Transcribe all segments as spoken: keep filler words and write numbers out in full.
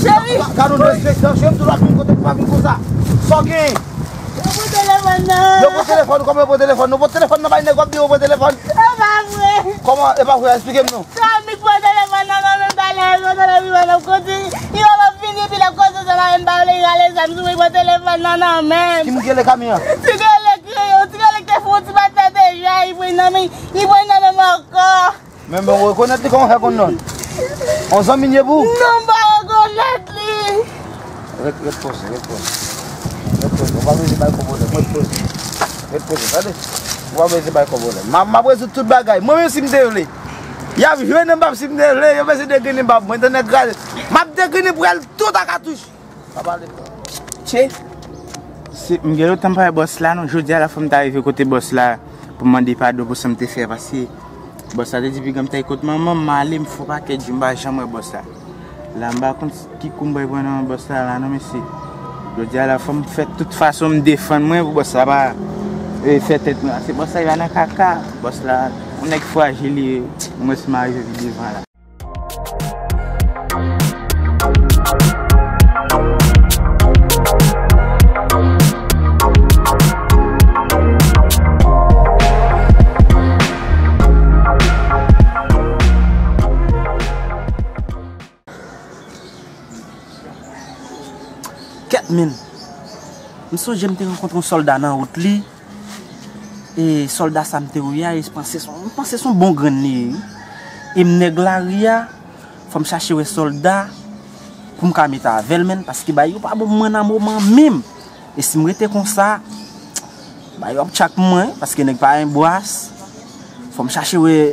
Gad yon derespektan, cheri m, tou la vin kote m pa vin konsa. Sa w gen? Yo pran telefòn nan. Yo pran telefòn, kòman yo pran telefòn? Nou pran telefòn nan bay nèg w ap di yo pran telefòn. Se pa vre. Kòman e pa vre? Eksplike m non. Sa m pran telefòn nan nan men m talè, yo talè pi mal ap kondi. Yo ap vini epi l ap koze sa la menm pa vle rale zam sou mwen pran telefòn nan nan men m. Ki moun ki rele Kami an? Ti rele ki yo, ti rele ki te fè yon ti batay deja, li pran nan men, li pran nan men m ankò. Men mwen rekonèt li kòman fè konn non. On zanmi nye pou? Non, m pa rekonèt li. Ret, ret poze, ret poze. Ret poze. Ou pa bezwen bay kò pwoblèm. Ret poze. Ret poze, tande. Ou pa bezwen bay kò pwoblèm. M a, m ap rezoud tout bagay. Mwen menm si m te vle. Y ap jwenn m p ap si m te vle. Yo bezwen degrennen m p ap mwen te nèg kraze. M ap degrennen pral tout a katouch. Pa pale. Che. Se, m gen lontan m pa wè bòs la non. Jodi a la fò m ta rive kote bòs la pou m mande padon pou sa m te fè paske bòs la te di piga m ta kot manman m, m ale m fè yon pakèt jou m pa janm wè bòs la. La m pa konn ki kou m pral pran nan bòs la la non mesye. Jodi a la fò m fè tout fason m defann mwen pou bòs la pa e, fè tèt mwen. Se bòs la li pa nan kaka. Bòs la yon nèg frajil li ye. Omwen si m arive pi devan la. Kèt, men. M sonje m te rankontre yon sòlda nan wout li. E sòlda sa m te wè a, e panse se yon, m panse se yon bon grenn li ye, wi. E m nèg lari a, fò m chache wè sòlda pou m ka met avè l, menn, paske bagay yo pa bon pou mwen nan moman menm. E si m rete konsa, bagay yo ap tchak mwen, paske nèg pa gen bras. Fò m chache wè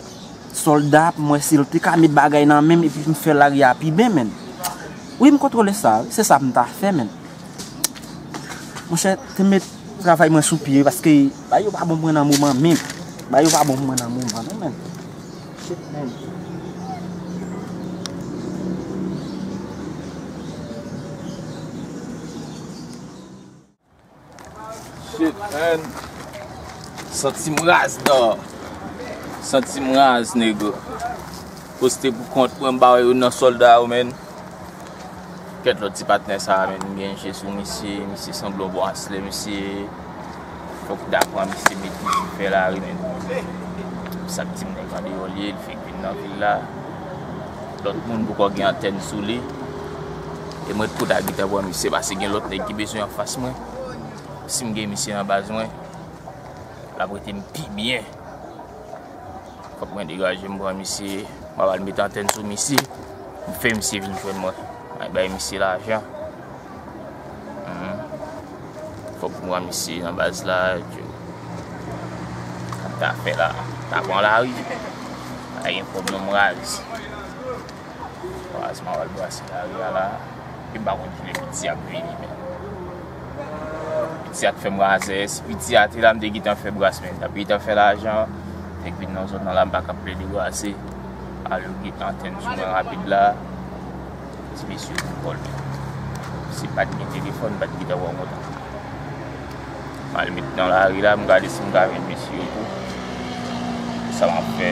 sòlda pou m wè si l te ka met bagay nan men m epi pou m fè lari a pi byen, menn. Wi, m kontwole sa, wi. Se sa m ta fè, menn. Monchè, te met travay mwen sou pye, paske bagay yo pa bon pou mwen nan moman menm. Bagay yo pa bon pou mwen nan moman, non, menn. Shit, menn. Shit, man. Santi m raz, dawg. Santi m raz, nèg. Poste pou kont mwen, m ba yo nan sòlda yo, menn. Kèt lòt ti patnè sa a, menn, m gen je sou misye, misye sanble yon bon aslè, misye fòk ta pran misye met misye fè lari, menn. Sa k ti m nèg andeyò l ye, l fenk vin nan vil la. Lòt moun poko gen antèn sou li. E mwen t kou ta gentan pran misye, paske gen lòt nèg ki bezwen anfas mwen. Si m gen misye nan baz mwen, l ap rete m pi byen. Fòk mwen degaje m pran misye, m ap al met antèn sou misye, m fè misye vin jwenn mwen. Mwen bay misye lajan. Mhm. Fòk m pran misye nan baz la, yo. Sa m ta fè la, ta pran lari. Pa gen pwoblèm, raz. Raz, m ap al brase lari a la. E m pa konn kilè piti ap vini, men. Piti a t fè m razè. Si piti a te la, m te gentan fè bras, men. T ap gentan fè lajan. Fèk vin nan zòn nan la, m pa ka plede brase. Al yo gentan antèn sou mwen rapid la. Ti mesye pou kòl, men. Si pa t gen telefòn, m pa t gentan wè w kontan. M al met nan lari la, m gade si m ka jwenn mesye yo tou. Sa m ap fè.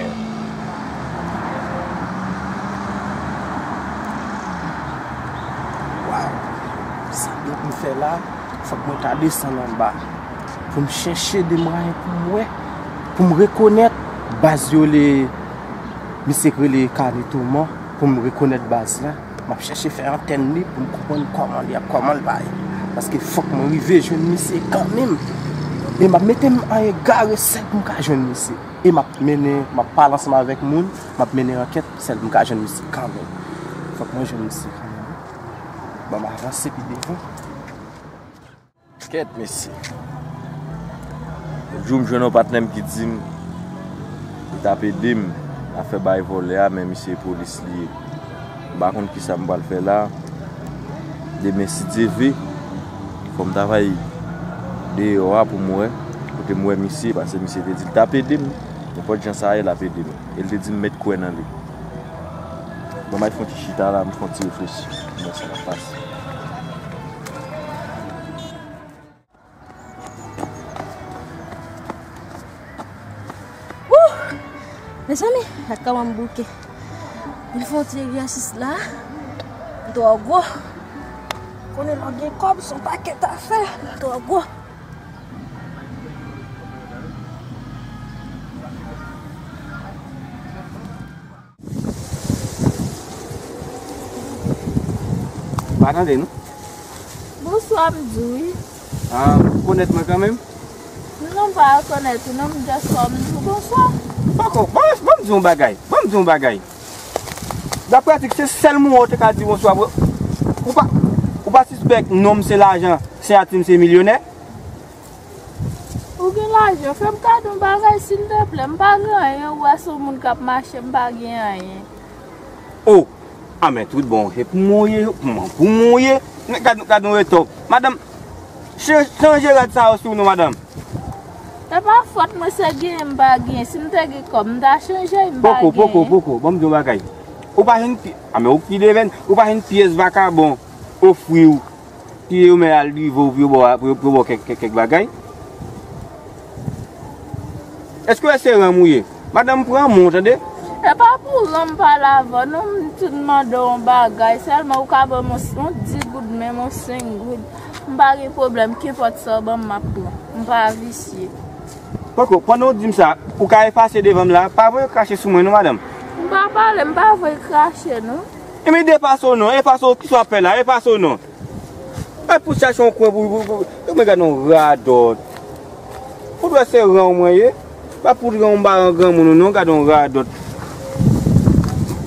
Waw! Sa m gen pou m fè la, fòk mwen ta desann anba. Pou m chèche de mwayen pou m wè, pou m rekonèt baz yo le, misye k rele Kani Touman, pou m rekonèt baz la. M ap chèche fè antèn li pou m konprann kòman li ap, kòman l bay. Paske fòk mwen rive jwenn misye kanmenm. E m ap mete m an egare sèl pou m ka jwenn misye. E m ap mennen, m ap pale ansanm avèk moun, m ap mennen ankèt sèl pou m ka jwenn misye kanmenm. Fòk mwen jwenn misye kanmenm. Ban m avanse pi devan. Kèt, mesye. Yon jou, m jwenn yon patnè m ki di m li t ap ede m afè bay vòlè a, men misye polis li ye. M pa konn kisa m pral fè la. Demen, si Dye vle, fò m travay deyò a pou m wè kote m wè misye, paske misye te di l t ap ede m. Nenpòt jan sa ye, l ap ede m. E l te di m mèt kwè nan li. Bon, m al fè yon ti chita la, m fè yon ti reflechi. M wè sa k ap pase. Wouh! Mezanmi, gad kòman m bouke. Vin fè yon ti egzèsis la. M twò gwo. Konnen lè w gen kòb, se yon pakèt afè, li twò gwo. Pa tande nou. Bonswa, m di w wi. Ah, ou konèt mwen kanmenm? Non, m pa rekonèt ou non, m just wè w, m di w bonswa. Poko, bon, bon, m di w yon bagay. Bon, m di w yon bagay. Daprè Tik, se sèl moun ou te ka di bonswa vre. Ou pa, ou pa sispèk non m se lajan, siyati m se milyonè? Ou gen lajan, fè m kado yon bagay, silteplè. M pa gen anyen, ou wè se yon moun k ap mache, m pa gen anyen. Oh! Ah, men tout bon, se pou mwen w ye, pou mwen, pou mwen w ye. Men gad, gad yon retò. Madanm, ch-, chanje rad sa yo sou nou, madanm. Se pa fòt mwen, se genyen m pa genyen. Si m te gen kòb, m ta chanje, m pa genyen. Poko, poko, poko. Bon, m di yon bagay. Ou pa jwenn pi-, ah, men ou ki devèn, ou pa jwenn pyès vakabon ofri w. Ki yo men al drive w pou yo ba w, pou yo, pou yo ba w kèk, kèk, kèk bagay. Èske w wè se ranm ou ye? Madanm, pran men w, tande? E pa pou ranm pale avè w, non, m te mande w yon bagay, sèlman ou ka ban m yon, yon dis goud, menm yon senk goud. M pa gen pwoblèm, kenpòt sa w ban m, m ap pran. M pa visye. Poko, pandan w di m sa, ou ka efase devan m la, pa voye krache sou mwen, non, madanm. M pa pale, m pa voye krache, non. Ebyen, efase w non, efase w, kisa w ap fè la, efase w non. Mwen pou chache yon kwen pou, pou, pou, pou mwen gade yon radòt. Ou dwe se ran mwen ye. Pa pou ran yon baran granmoun ou non, gade yon radòt.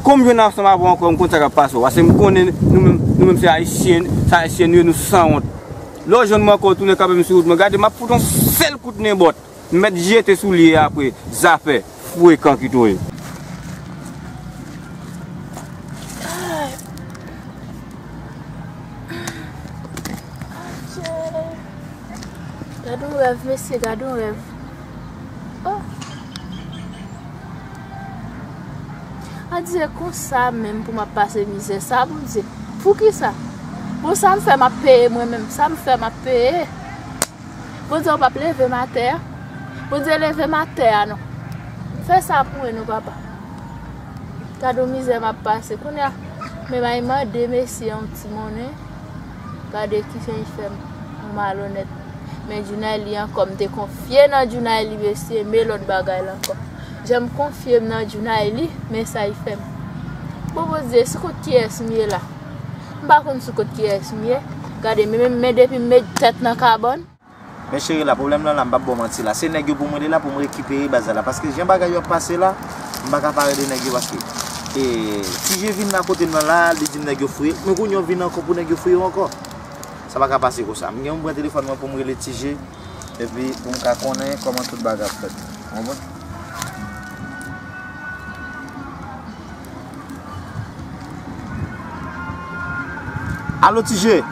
Kòm jwenn ansanm avè w ankò, m konn sa k ap pase w. Paske m konnen nou menm, nou menm se ayisyen, se ayisyen nou ye, nou sanwont. Lè w jwenn mwen ankò, w tounen kanpe m sou wout mwen. Gade, m ap fout yon sèl kout nen bòt. M mèt jete sou li apre. Zafè frekan ki tou ye. Gad yon rèv, mesye, gad yon rèv. Oh. Ann di se konsa menm pou m ap pase mizè sa, Bondye. Poukisa? Bon, sa m fè m ap peye mwen menm, sa m fè m ap peye. Bondye, ou p ap leve m atè a. Bondye, leve m atè a non. Fè sa pou mwen non, papa. Gad yon mizè m ap pase. Kounye a, men m al mande mesye yon ti monnen. Gade kijan li fè m, yon malonèt. Men Djounayli ankò, m te konfye nan Djounayli, mesye, men lòt bagay la ankò. Jan m konfye m nan Djounayli, men sa li fè m. Bon, Bondye, sou kont kiyès m ye la? M pa konn sou kont kiyès m ye. Gade, men, men, men depi m met tèt nan kabann. Men cheri la, pwoblèm lan la, m p ap ba w manti la. Se nèg yo pou m rele la, pou m rekipere baz la la. Paske jan bagay yo ap pase la, m pa ka pa rele nèg yo paske, e, Ti Je vin la kote m nan la, li di m nèg yo fouye. Men kounye a w vin ankò pou nèg yo fouye w ankò. Sa pa ka pase konsa. M gen pou m pran telefòn mwen pou m rele Ti Je, epi pou m ka konnen kòman tout bagay ap fèt. Ou konprann? Alo, Ti Je.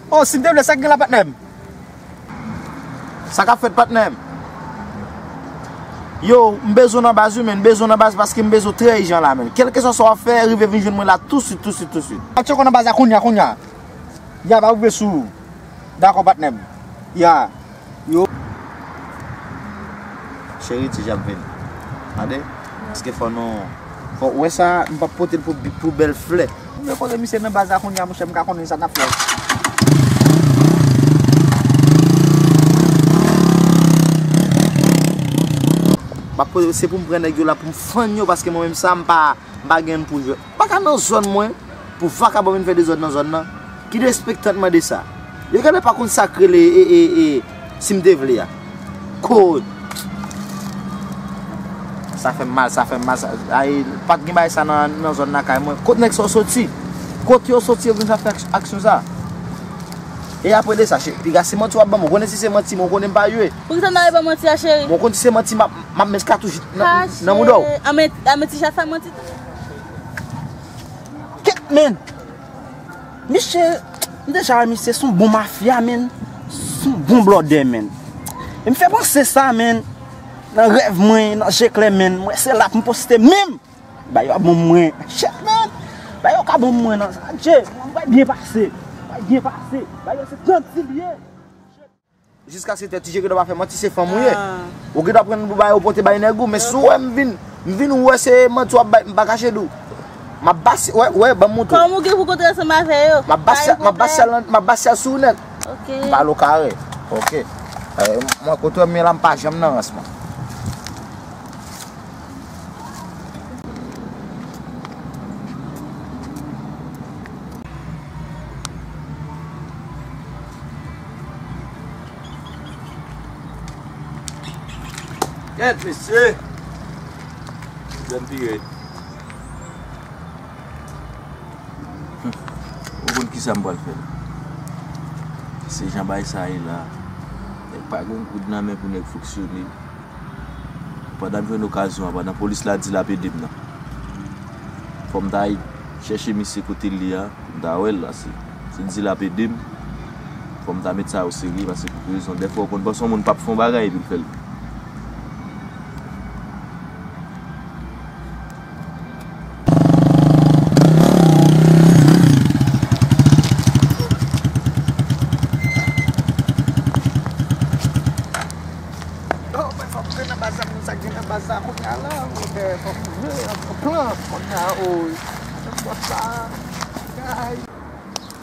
Oh, si m te vle, sa k gen la, patnè m? Sa k ap fèt, patnè m? Yo, m bezwen w nan baz wi, men, m bezwen w nan baz paske m bezwen w trè ijan la, men. Kèlkeswa sa w ap fè, rive vin jwenn mwen la tousuit, tousuit, tousuit. Atchè, w nan baz la kounye a, kounye a. Ya, m ap rive sou ou. Dakò, patnè m. Ya. Yo. Cheri, Ti Je ap vini. Tande? Paske fò nou, fò, ou wè sa, m p ap pote l pou, pou bèl flè. Ou vle koze misye nan baz la kounye a, monchè, m ka konnen sa n ap fè. M ap poze, se pou m pran nèg yo la, pou m fann yo, paske mwen menm sa, m pa, m pa gen pou jwe. M pa ka nan zòn mwen, pou vakabon vin fè dezòd nan zòn nan. Ki derespektan mande sa? Yo genlè pa konn sa k rele, e, e, e, si m te vle a. Kot? Sa fè m mal, sa fè m mal, sa, ay, pa t gen bagay sa nan, nan zòn lakay mwen. Kot nèg sa yo soti? Kot yo soti, yo vin sa fè aks-, aksyon sa? E apre de sa, che, piga se manti w ap ban m. Ou konnen si se manti, mwen, ou konnen m pa jwe. Poukisa n ta ban manti a, cheri? Mwen, ou konn si se manti, m ap, m ap met katouch nan, nan mouda w. A, men, a, men ti chat sa manti tou. Kèt, men! Misye, m deja wè misye se yon bon mafya, men. Se yon bon blòdè, men. E m fè panse sa, men. Nan rèv mwen, nan je klè, men. Mwen se la pou m poste menm. Ba yo ap ban mwen. Shit, men. Ba yo ka ban mwen nan sa. Dje, mwen byen pase. Mwen byen pase. Ba yo se tanti l ye. Jiskaske Ti Je gentan pa fè manti, se fanm ou ye. Ou gentan pran pou bay, ou pote bay nèg ou, men si w wè m vin, m vin ou wè se manti w ap bay, m pa kache di w. M ap basi, wè, wè, ban m montre w. Kòm ou gen pou kontre ansanm avè yo, m ap basi, m ap basi al nan, m ap basi al sou ou nèt. Ok. M pale w kare. Ok. Eh, mwen kote w ye la, m pa janm nan rans mwen. Kèt, mesye! Jèn pi rèd. Ou konn kisa m pral fè la? Se jan bagay sa ye la. Nèg pa gen goud nan men pou nèg fonksyone. Pandan m jwenn okazyon an, pandan polis la di l ap ede m nan, fò m ta al chèche misye kote l ye a, pou m ta wè l la. Si, si l di l ap ede m, fò m ta met sa o serye, paske pou ki rezon? Dèfwa ou konn panse yon moun p ap fè yon bagay epi l fè l. Oh, mwen fòk mwen nan baz la, moun sa k gen nan baz la kounye a la, mwen fè fòk mwen an plan kounye a, oh, se bòs la, guy.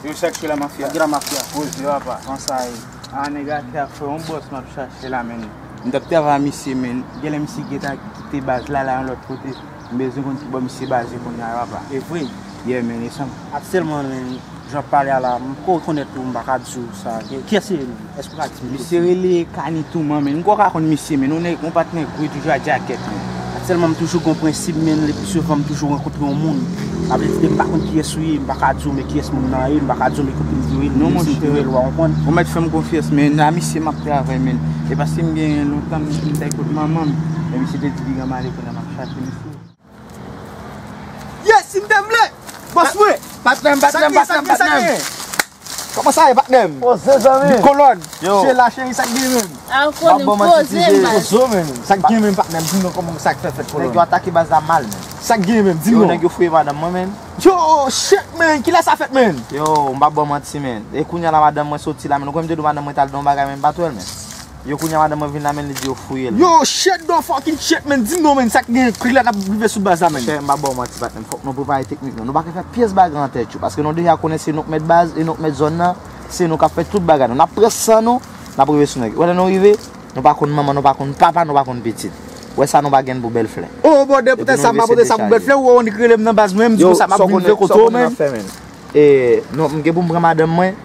Yo, sa k sou la mafya? Sa k gen la mafya? Poze yo apa. Kòman sa ye? A, nèg atè a, frè, yon bòs m ap chache la, men. M t ap travay a misye, men. Genlè misye gentan kite baz la, la yon lòt kote. M bezwen konn ki bò misye baze kounye a, apa. E vre? Yeah, men, e sa. Aktyèlman, men, jan w ap pale a la, m ko rekonèt ou, m pa ka di w sa. Kiyès se li? Èske w ka di m? Misye rele Kani Touman, men. M kwè w ka konn misye, men. Yon nèg, yon patnè gri toujou ak djakèt, men. Aktyèlman, m toujou gen yon prensip, men, le pli souvan, m toujou rankontre yon moun. Sa vle di, m pa konn kiyès ou ye, m pa ka di w, men kiyès moun nan ye, m pa ka di w, men kote m te rele, non, monchè, w a konprann. Ou mèt fè m konfyans, men, a misye m ap travay, men. E paske m gen lontan, m, m te kot manman m, men misye te di li gen malè kounye a m ap chache misye. Yes, si m te vle! Bòs mwen! Patnè m, patnè m, patnè m, patnè m. Kòman sa ye, patnè m? Poze, zanmi. Kolòn. Yo. Chela, cheri, sa k gen menm? A, m ap ba w manti, poze, ti jè. Poze w, men. Sa k gen menm, patnè m? Di m non, kòman sa k fè fèt, kolòn? Nèg yo atake baz la mal, men. Sa k gen menm? Di m non. Yo, nèg yo fouye madanm mwen, men. Yo, shit, men. Kilè sa fèt, men? Yo, m ap ba w manti, men. E kounye a la, madanm mwen soti la, men. Ou kwè m te di w madanm mwen t al nan yon bagay, men m pa t wè l, men. Yo, kounye a madanm mwen vin la, men, li di yo fouye l. Yo, shit, don't fucking shit, man. Di m non, man, sa k gen, kri la n ap rive sou baz la, man. Chè, m pa ba w manti, patnè m. Fòk nou prepare teknik nou. Nou pa ka fè pyès bagay an tèt yo, paske nou deja konnen se nou k mèt baz e nou k mèt zòn nan. Se nou k ap fè tout bagay nou. N ap pran san nou, n ap rive sou nèg. Wè, lè nou rive, nou pa konn manman, nou pa konn papa, nou pa konn pitit. Wè sa, nou pa gen pou bèl flè. Oh, bòdè, poutèt sa, m pa pote sa pou bèl flè, ou annik rele m nan baz mwen, m di konsa m ap vin fè kote w, man. E, non, m gen pou m pran madanm mwen,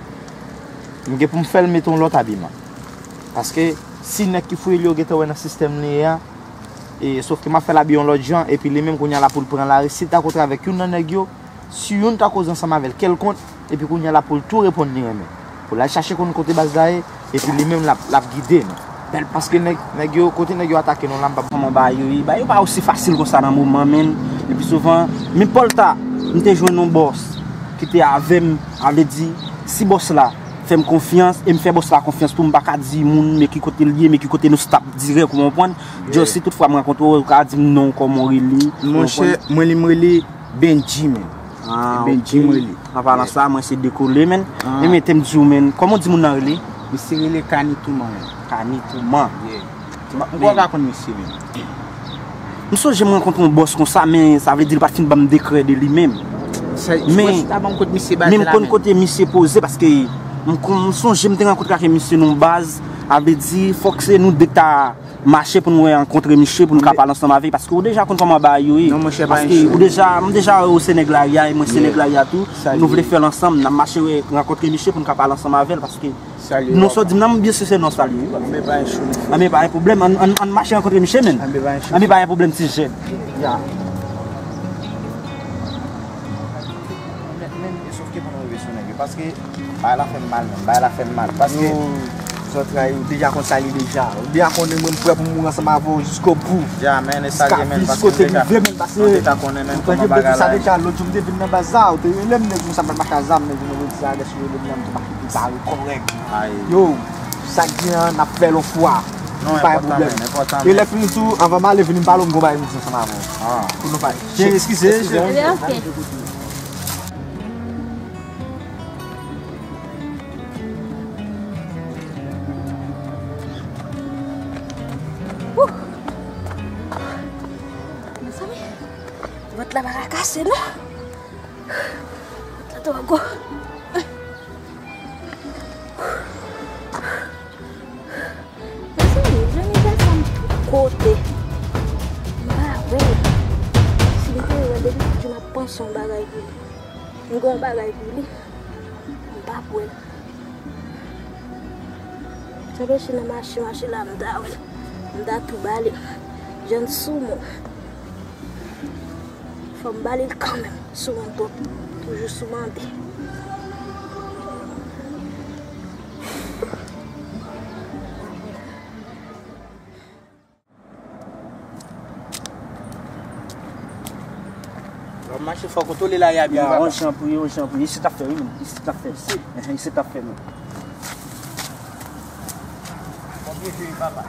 m gen pou m fè l mete yon lòt abiman. Paske si nèg ki fouye l yo gentan wè nan sistèm li ye a, e, sòf ke m ap fè l abiye yon lòt jan, epi li menm kounye a la pou l pran lari, si l ta kontre avèk youn nan nèg yo, si youn ta koze ansanm avè l kèlkonk, epi kounye a la pou l tou reponn li renmen. Pou l al chache konn kote baz la ye, epi li menm l ap, l ap gide nou. Bèl paske nèg, nèg yo, kote nèg yo atake nou la, m p ap. Kòman bagay yo ye? Bagay yo pa osi fasil konsa nan moman, men. Le pli souvan, men Pòlta, m te jwenn yon bòs ki te avè m, a vle di, si bòs la fè m konfyans, e m fè bòs la konfyans tou, m pa ka di moun, men ki kote l ye, men ki kote nou stap dirèk, ou konprann? Just si toutfwa m rankontre w, ou ka di m non, kòman w rele, ou konprann? Monchè, mwen li m rele Benji, men. Ah, Benji, ok. Mwen li. An palan sa, mwen se Dekole, men. Ah. E men, te m di w, men, kòman w di moun nan rele? Misye rele Kani Touman, men. Kani Touman. Yeah. M kwè w ka konn misye, men. M sonje m rankontre yon bòs konsa, men sa vle di li pa t fin ban m dekrè de li menm. Men, men m konn kote misye poze, paske m kon-, m sonje m te rankontre ak misye nan yon baz, sa vle di, fòk se nou de ta mache pou nou rankontre misye, pou nou ka pale ansanm avè l, paske ou deja konn kòman bagay yo ye. Non, monchè, pa enchou. Paske ou deja, m deja wè ou se nèg lari a, e mwen se nèg lari a tou. Nou vle fè l ansanm, n ap mache rankontre misye pou nou ka pale ansanm avè l, paske non, sa w di m nan, m byen si se non sa l ye. Anben, pa enchou. Anben, pa gen pwoblèm, ann, ann, ann mache rankontre misye, men. Anben, pa enchou. Anben, pa gen pwoblèm, ti jèn. Ya. Menm, menm, e sòf ke pou nou rive sou nèg yo, paske bagay la fè m mal, menm. Bagay la fè m mal. Paske zòt la, ou deja konn sa li deja. Ou deja konnen mwen, m prè pou m mouri ansanm avè w jiskobou. Ya, men, e sa l ye, men, paske nou deja, nou deja konnen, men, kòman bagay la ye. Lòt jou, m te vin nan baz la, ou te rele m, nèg, nou sa pral mache a zam, nèg, nou rele sa, lè sou rele m nan, m te mache prepare kòrèk. Yo, sa k gen an, n ap fè l yon fwa. Non, enpòtan, men, enpòtan, men. E lè fini tou, anvan m ale, vini m pale w, m gon bagay m di ansanm avè w. Ah. Pou nou pale. Cheri, eskize. Eskize, wi. Ok. Wouh! Mezanmi, vant la pa ka kase, non? Ankò. Mezanmi, Johnny fè sa m tout kote. M pa wè l. Si m te wè l, depi tout jou m ap panse yon bagay pou li. M gen yon bagay pou li. M p ap wè l. Sa peche nan mache, mache la, m ta wè l. M ta tou ba li. Jèn sou mwen. Fò m ba li l kanmenm. Sou mwen twòp. Toujou sou mande. Lè w mache fò kontwole lari a byen, papa. Ojan pou yo, ojan pou yo. Isit ap fè, wi, menm. Isit ap fè. Isit. Ehe, isit ap fè, menm. Bon, byen jwe, papa.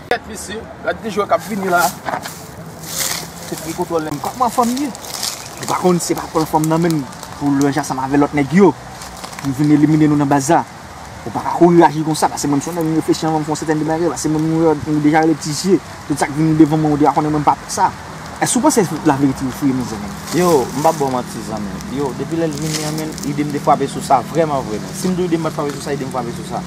Kèt, mesye, gad ki jwè k ap vini la. Se pou kontwòl nèg. Kòman fanm ye? Ou pa konn se pa pran fanm nan menm pou lwen ansanm avè lòt nèg yo. Pou vin elimine nou nan baz la. Ou pa ka kouri aji konsa, paske mwen m se yon nèg m reflechi anvan m fè yon sètèn de bagay, paske mwen m deja rele ti je. Tout sa k vini devan mwen, ou deja konnen mwen m pa pè sa. Èske ou panse laverite ou fouye mezanmi? Yo, m p ap ba w manti zanmi. Yo, depi lè l vini an, menn, ide m te frape sou sa vrèman vre, menn. Si m di w ide m pa t frape sou sa, ide m frape sou sa.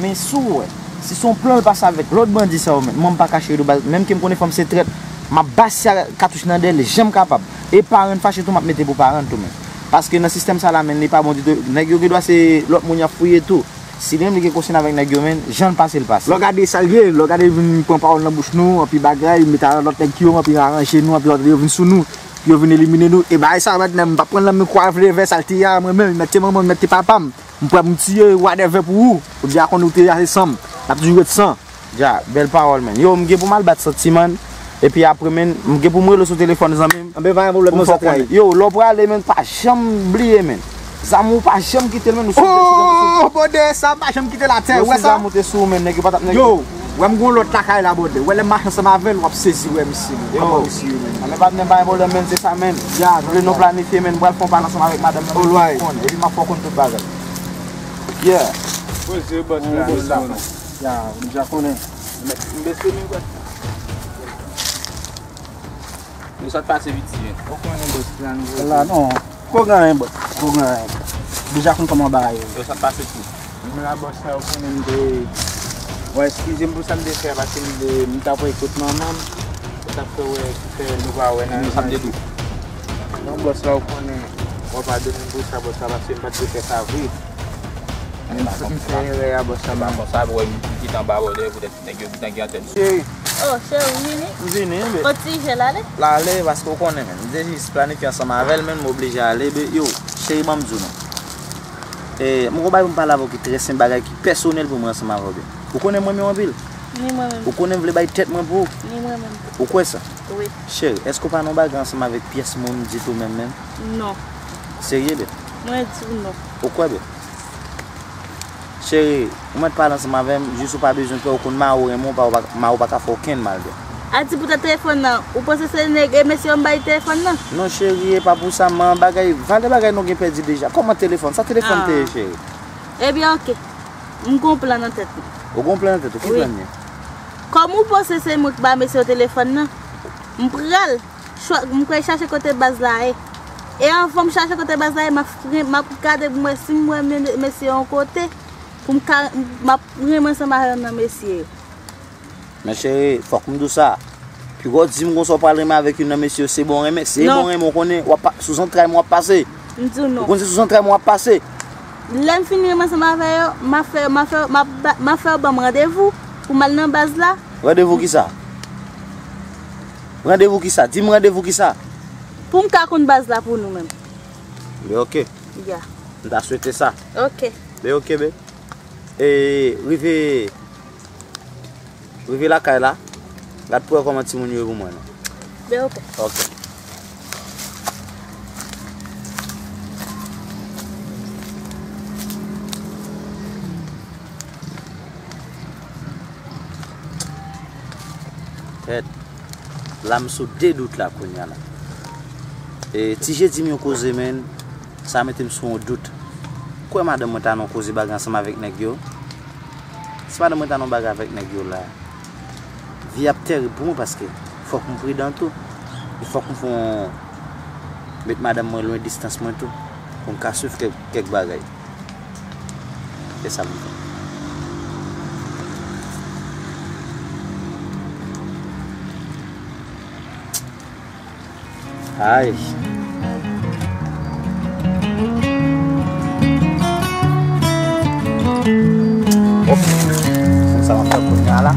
Men si w wè, si se yon plan l pase avèk lòt bandi sa yo, menn, mwen m pa kache do baz, menm ke m konnen fanm se trèt, m ap basya katouch nan dèyè l jan m kapab. E paran fache tou, m ap mete pou paran tou, menn. Paske nan sistèm sa la, menn, li pa bon ditou. Nèg yo gen dwa se lòt moun y ap fouye tou. Si li menm li gen konsèn avèk nèg yo, menn, jan l pase, l pase. Lè w gade sa l ye, lè w gade vin pran pawòl nan bouch nou, anpi bagay, met a lòt nèg ki yo, anpi aranje nou, anpi lòt yo vin sou nou, pou yo vin elimine nou. E bagay sa, mèt, m p ap pran l nan men kwa vle vè sa l te ye a, mwen menm, mèt te manman m, mèt te papa m. M prè pou m tiye, whatever pou ou. Ou deja konn ou te ase san m. N ap toujou ret san. Dja, bèl pawòl, menn. Yo, m gen pou m al bat Santiman. Epi apre, menn, m gen pou m rele w sou telefòn, zanmi m. Anben, pa gen pwoblèm, non, Santray. Yo, lè w prale, menn, pa janm bliye, menn. Zam ou pa janm kite l, menn, ou sou de, sou de, sou de. Oh, bòdè, sa pa janm kite l atè, ou wè sa? Zam ou te sou, menn, nèg yo pa t ap nèg. Yo, wè m gon lòt lakay la, bòdè. Wè lè m mache ansanm avè l, w ap sezi wè misye, menn. Yo. Kòman misye ye, menn? Anben, patnè, pa gen pwoblèm, menn, se sa, menn. Dja, m vle nou planifye, menn, m pral fè yon pale ansanm avèk madanm nan, menn, pou konn. Epi m ap fè w konn tout bagay. Yeah. Poze bòs la, nou la. Ya, ou deja konnen. M bese men, bòs. Yo, sa t pase piti, men. Ou konnen bòs la, nou la, non. Ko gen anyen, bòs. Ko gen anyen. Deja konn kòman bagay yo. Yo, sa t pase tou. M la, bòs la, ou konnen m te. Bon, eskize m pou sa m te fè a, paske m te, m t ap wè kot manman m. Se sa k fè wè, ki fè nou pa wè nan. Sa m te di w. Non, bòs la, ou konnen. Ou padone m pou sa, bòs la, paske m pa t dwe fè sa vre. M fè erè a, bòs la. Se pa konsa, wè, m kite anba bòdè poutèt nèg yo gentan gen antèn sou. Cheri. Oh, cheri, ou vini? M vini, be. Kot ti je l ale? L ale, paske ou konnen, menn. M te jis planifye ansanm avè l, menn, m oblije ale, be. Yo, cheri, ban m di w non. E, m gon bagay pou m pale avè w ki trè senp, bagay ki pèsonèl pou mwen ansanm avè w, be. Ou konnen m renmen w anpil. Ni mwen menm. Ou konnen m vle bay tèt mwen pou ou. Ni mwen menm tou. Ou kwè sa? Wi. Cheri, èske w pa nan bagay ansanm avèk pyès moun ditou menm, menm? Non. Serye, be? Mwen di w non. Ou kwè, be? Cheri, ou mèt pale ansanm avè m, jis ou pa bezwen pè, ou konn mari w renmen w, pa, ou pa, mari w pa ka fè w okenn mal, be. A di poutèt telefòn nan, ou panse se nèg e mesye yo m bay telefòn nan? Non, cheri, e pa pou sa, man, bagay, valè bagay nou gen pèdi deja. Kòman telefòn? Sa telefòn te ye, cheri? Ebyen, oke. M gon plan nan tèt mwen. Ou gon plan nan tèt ou? Ki plan ye? Kòm ou panse se mwen ki ba mesye yo telefòn nan, m pral chwa-, m pral chache kote baz la ye. E anvan m chache kote baz la ye, m ap fre-, m ap gade pou m wè si m wè men-, mesye yon kote, pou m ka, m ap renmen ansanm avè youn nan mesye yo. Men cheri, fòk m di w sa. Piga w di m konsa w pral renmen avèk youn nan mesye yo, se bon renmen. Se bon renmen, w konnen, w ap pa-, sou zantray mwen w ap pase. M di w non. Ou konn se sou zantray mwen w ap pase. Lè m fin renmen ansanm avè yo, m ap fè, m ap fè, m ap ba-, m ap fè yo ban m randevou pou m al nan baz la. Randevou kisa? Randevou kisa? Di m randevou kisa? Pou m ka konn baz la pou nou menm. Be oke. Ya. M ta swete sa. Oke. Be oke, be. E, rive, rive lakay la, gad pou wè kòman timoun yo ye pou mwen non. Be oke. Oke. Tèt. La m sou de dout la kounye a la. E, ti je di m yon koze, menn, sa mete m sou yon dout. Kwè madanm mwen ta nan yon koze bagay ansanm avèk nèg yo. Si madanm mwen ta nan yon bagay avèk nèg yo la, Vi ap tèrib pou mwen paske fòk m pridan tou. E fòk m fè yon, met madanm mwen lwen distans mwen tou. Pou m ka swiv kèk, kèk bagay. Se sa m fè. Ay. Bon, se sa m ap fè kounye a la.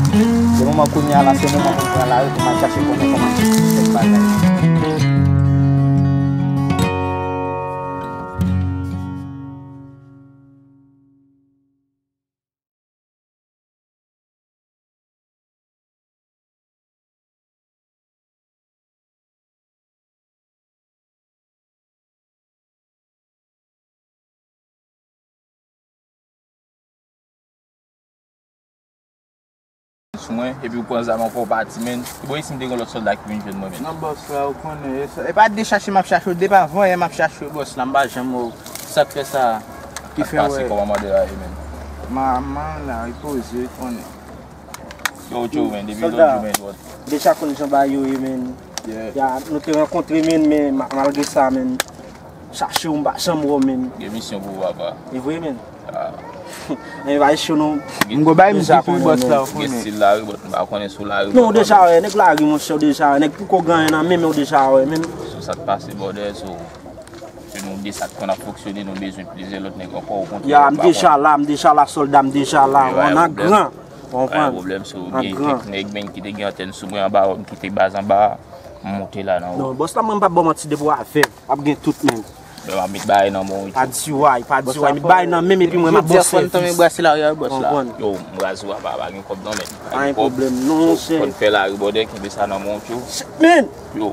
Se moman kounye a la, se moman pou m pran lari pou m al chache konnen kòman kèk bagay. Sou mwen, epi ou pran zam ankò, ou pati, menn. Se bò isi m te gen lòt sòlda ki vin jwenn mwen, menn. Non, bòs la, ou konnen, e sa, e pa de chache m ap chache w, depi avan yè m ap chache w, bòs la, m pa janm wè w. Sa k fè sa? Ki fè w wè? Kòman mande la ye, menn? Manman la, li poze, ou konnen. Yo, Joe, menn, depi lòt jou, menn, wòt. Deja konn jan bagay yo ye, menn. Ya, nou te rankontre, menn, men ma-, malgre sa, menn, chache w, m pa janm wè w, menn. Gen misyon pou ou, papa. E vre, menn. Ah. Men bay cho nou. M go bay misye tou, bòs la, ou konnen. Gen stil lari, bòs, m pa konnen sou lari. Non, ou deja wè, nèg lari, monchè, ou deja wè. Nèg poko gen anyen nan men, men ou deja wè, menn. Sou sa k pase, bòdè, sou. Se nou de sa k konn ap fonksyone, nou bezwen plizyè lòt nèg ankò, okontrè. Ya, m deja la, m deja la, sòlda, m deja la, an gran. Ou konprann? Pwoblèm, so, gen kèk nèg, menn, ki te gen antèn sou mwen anba, m kite baz anba, m monte la nan wo. Non, bòs la, mwen, m p ap ba w manti, depi w avè m, ap gen tout, menn. Men m ap met bagay nan men w. Pa di way, pa di way, met bagay nan men m epi mwen, m ap bòs sèvis. Yo, m raze w apa, pa gen kòb non, menn. Pa gen kòb. Pa gen pwoblèm, non, monchè. Konn fè lari, bòdè, kenbe sa nan men w, tjou. Menn! Yo,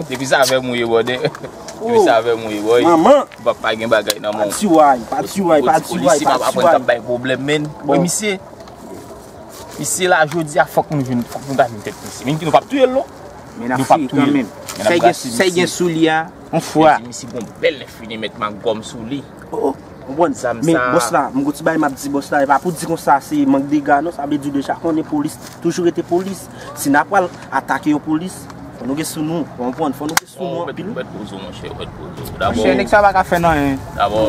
depi sa avè m ou ye, bòdè. Depi sa avè m ou ye, bòy. Manman! Ou p ap pa gen bagay nan men w. Pa di way, pa di way, pa di way, pa di way. Misye, misye la jodi a, fòk nou jwenn, fòk nou ta jwenn tèt misye. Men nou p ap touye l non. Nou p ap touye l. Men n ap brase misye. Sa y gen sou li a, yon fwa. Misye gon bèl nèf milimèt magòm sou li. Oh, oh, ou konprann? Men bòs la, m gon ti bagay m ap di bòs la, e pa pou di konsa se mank dega non, sa vle di w deja konnen polis toujou rete polis. Si n a pral atake yon polis, fò nou gen sou nou, ou konprann? Fò nou gen sou nou anpil. Ou mèt poze w, monchè, ou mèt poze w. Monchè, nèg sa pa ka fè n anyen. Dabò,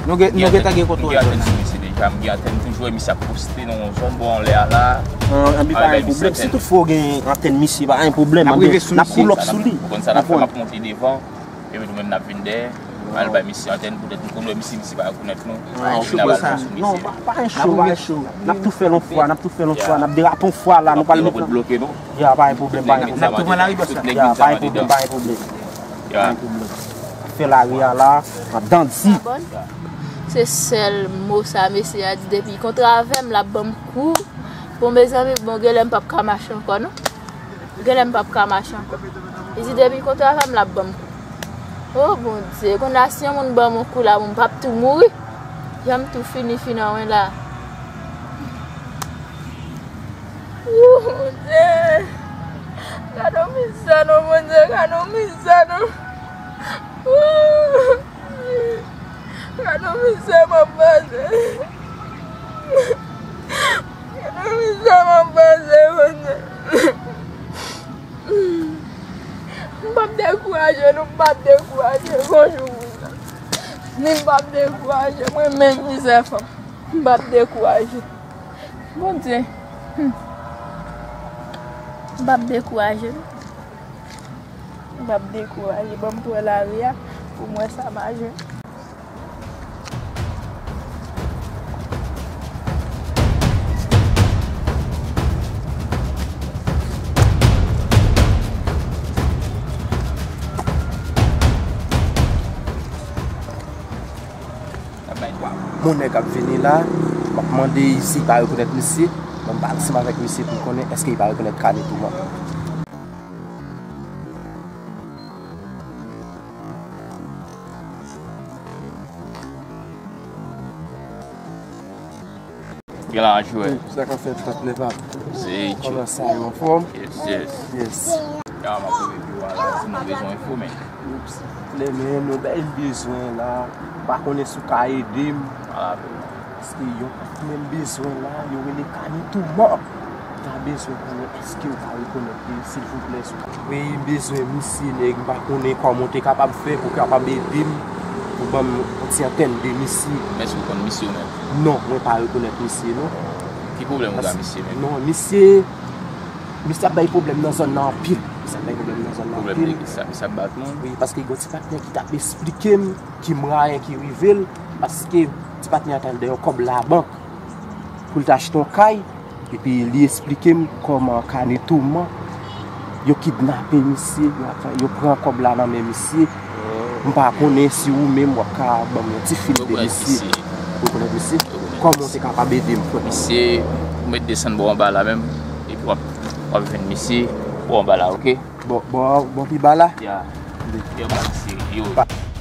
nou gen, nou gentan gen kontwòl zòn nan. Misye deja, m gen antèn toujou, misye ap poste nan yon zòn bò anlè a la. Anben, pa gen pwoblèm. Si toutfwa w gen antèn misye, pa gen pwoblèm. Anben, n ap pull up sou li. Ou konn sa n ap fè, m ap monte devan. Epi nou menm n ap vin dèyè. Al bay misye antèn, poutèt nou konn wè misye, misye pa rekonèt nou. Pa gen cho, bòs la. Non, pa, pa gen cho, pa gen cho. N ap tou fè l yon fwa, n ap tou fè l yon fwa, n ap derape yon fwa la, nou pral met. Ya, pa gen pwoblèm, pa gen pwoblèm. N ap tou pran lari, bòs la. Ya, pa gen pwoblèm, pa gen pwoblèm. Pa gen pwoblèm. Fè lari a la, an dandi. Se sèl mo sa mesye a di, depi kontre avè m, l ap ban m kou. Bon, mezanmi, bon, genlè m p ap ka mache ankò, non. Genlè m p ap ka mache ankò. Li di depi l kontre avè m, l ap ban m kou. O Bondye, kounye a si yon moun ban m yon kou la, bon, m p ap tou mouri. Jan m tou fini, fini anwen la. Wouh, Bondye. Gade yon mizè non, Bondye, gade yon mizè non. Wouh. Gade yon mizè m ap pase. Gade yon mizè m ap pase, Bondye. M p ap dekouraje non, m p ap dekouraje. Gon jou pou sa. Ni m p ap dekouraje. Mwen menm mizè fanm. M p ap dekouraje. Bondye. Hmm. M p ap dekouraje non. M p ap dekouraje. Ban m pran lari a pou m wè sa m a jwenn. Mon nèg ap vini la, m ap mande si l pa rekonèt misye. Bon, m pale ansanm avèk misye pou m konnen èske l pa rekonèt Kane Touman. Gen la jwè. Sa k ap fèt, patnè pa m? Kòman sa yo, anfòm? Yes, yes. Yes. Ya, m ap leve biro a la, si nou bezwen enfo, men. Oups. Lè men nou bay m bezwen la, m pa konnen si w ka ede m. Paske yon patnè m bezwen la, yo rele Kane Touman. Mwen ta bezwen konnen èske ou ka rekonèt li, silvouplè, si w ka. Wi, m bezwen misye, nèg, m pa konnen kòman w te kapab fè pou kapab ede m, pou ban m yon ti antèn de misye. Men èske w konn misye ou menm? Non, mwen pa rekonèt misye, non. Ki pwoblèm ou gen ak misye menm? Non, misye, misye ap bay pwoblèm nan zòn nan anpil. Misye ap bay pwoblèm nan zòn nan anpil. Pwoblèm de kisa? Misye ap bat moun? Wi, paske gen yon ti patnè ki t ap esplike m ki mwayen ki rive l, paske ti patnè an t al dèyè yon kòb labank pou l ta achte yon kay, epi li esplike m kòman Kanetouman yo kidnape misye, yo ap fè, yo pran kòb la nan men misye. M pa konnen si ou menm w ap ka ban m yon ti fil de misye. Ou rekonèt misye? Kòman w te kapab ede m, frè? Misye, ou mèt desann bò anba la menm, epi w ap, w ap jwenn misye bò anba la, oke? Bò, bò, bò pi ba la? Ya. Yo ba misye, yo.